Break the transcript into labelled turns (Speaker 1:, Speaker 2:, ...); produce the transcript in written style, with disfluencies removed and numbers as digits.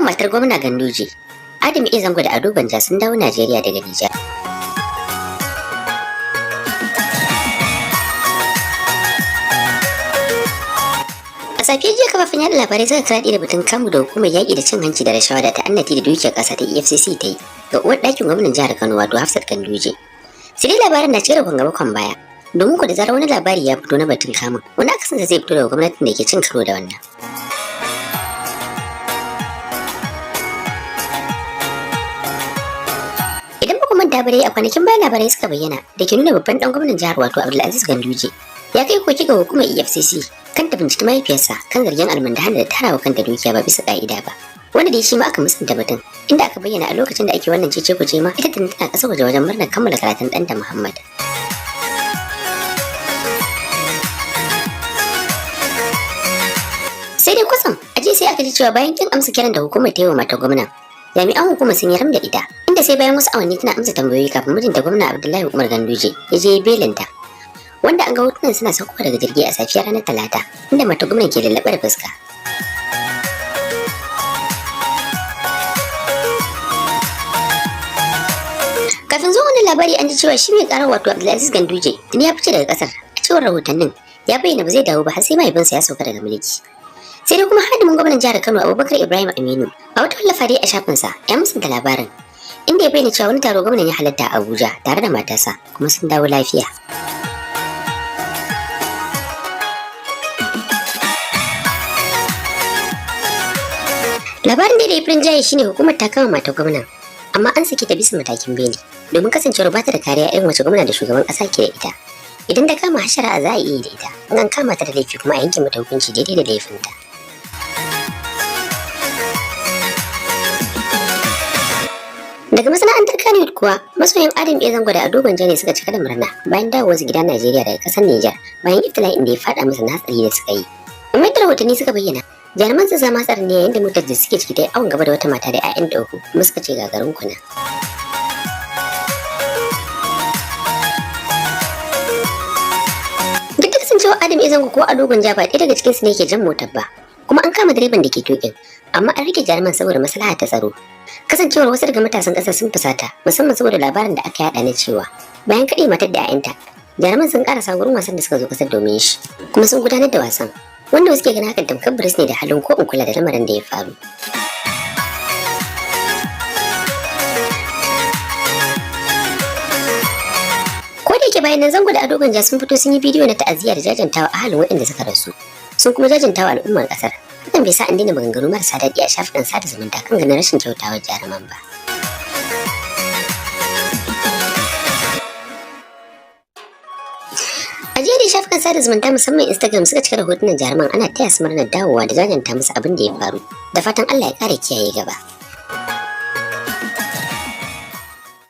Speaker 1: Kama matar gwamna Ganduje. Adam A. Zango da Ado Gwanja sun dawo Najeriya daga Nijar. A safiyar jiya kafafen yaɗa labarai suka karaɗe da batun kamu da hukumar yaƙi da cin hanci da rashawa da ta'annati da dukiyar ƙasa ta EFCC ta yi ga uwar ɗakin gwamnan jihar Kano, wato Hafsat Ganduje. Sai dai labarin na cike da kwan kwan baya. Domin ku da zarar wani labari ya fito na batun kamun, wani akasinsa zai fito daga gwamnatin da ke cin karo da wannan. Idan ba ku manta ba dai, a kwanakin baya labarai suka bayyana da ke nuna babban dan gwamnan jihar, wato Abdulaziz Ganduje, ya kai koki ga hukumar EFCC kan ta binciki mahaifiyarsa kan zargin almundahana da tarawa kanta dukiya ba bisa ka'ida ba. Wanda dai shi ma aka musanta batun, inda aka bayyana a lokacin da ake wannan cece kuce ma ita tana ƙasar waje wajen murnar kammala karatun ɗanta Muhammad. Sai dai kwatsam a jiya sai aka ji cewa bayan kin amsa kiran da hukumar ta yi wa matar gwamnan, jami'an hukumar sun yi ram da ita, inda sai bayan wasu awanni tana amsa tambayoyi kafin mijinta, gwamna Abdullahi Umar Ganduje, ya je belinta. Wanda an ga hotunan suna saukowa daga jirgi a safiyar ranar Talata, inda matar gwamnan ke lallaɓa da fuska. Kafin zuwan wannan labari an ji cewa shi mai karar, wato Abdulaziz Ganduje, tuni ya fice daga kasar. A cewar rahotannin, ya bayyana ba zai dawo ba har sai mahaifinsa ya sauka daga mulki. Sai dai kuma hadimin gwamnan jihar Kano, Abubakar Ibrahim Aminu, a wata wallafa dai a shafinsa ya musanta labarin, inda ya bayyana cewa wani taro gwamnan ya halatta a Abuja tare da matarsa kuma sun dawo lafiya. Labarin da ya fi rinjaye shine hukumar ta kama matar gwamnan, amma an saki ta bisa matakin beli domin kasancewar ba ta da kariya irin wacce gwamna da shugaban kasa ke da ita. Idan ta kama shari'a za a iya yi da ita, in an kama ta da laifi kuma a yanke mata hukunci daidai da laifinta. Daga masana'antar Kannywood kuwa, masoyan Adam A. Zango da Ado Gwanja ne suka cika da murna bayan dawowar su gida Najeriya daga kasar Nijar bayan iftila'in da ya faɗa musu na hatsari da suka yi. Kamar yadda rahotanni suka bayyana, jaruman sun samu hatsarin ne yayin da motar da suke ciki ta yi awon gaba da wata mata da 'ya'yanta uku, kuma suka ce gagarin kuna. Duk da kasancewa Adam A. Zango ko Ado Gwanja ba ɗaya daga cikinsu ne ke jan motar ba, kuma an kama direban da ke tuƙin, amma an rike jaruman saboda maslaha ta tsaro. Kasancewar wasu daga matasan ƙasar sun fusata, musamman saboda labarin da aka yaɗa na cewa bayan kaɗe matar da 'ya'yanta, jaruman sun ƙarasa wurin wasan da suka zo ƙasar domin shi, kuma sun gudanar da wasan. Wanda wasu ke ganin hakan tamkar biris ne da halin ko in kula da lamarin da ya faru. Ko da yake bayan nan Zango da Ado Gwanja sun fito sun yi bidiyo na ta'aziyya da jajantawa ahalin waɗanda suka rasu. Sun kuma jajantawa al'ummar ƙasar. Hakan bai sa an daina maganganu marasa daɗi a shafukan sada zumunta kan ganin rashin kyautawar jaruman ba. A jiya da shafukan sada zumunta, musamman Instagram, suka cika da hotunan jaruman ana taya su murnar dawowa da jajanta musu abin da ya faru. Da fatan Allah ya ƙara kiyaye gaba.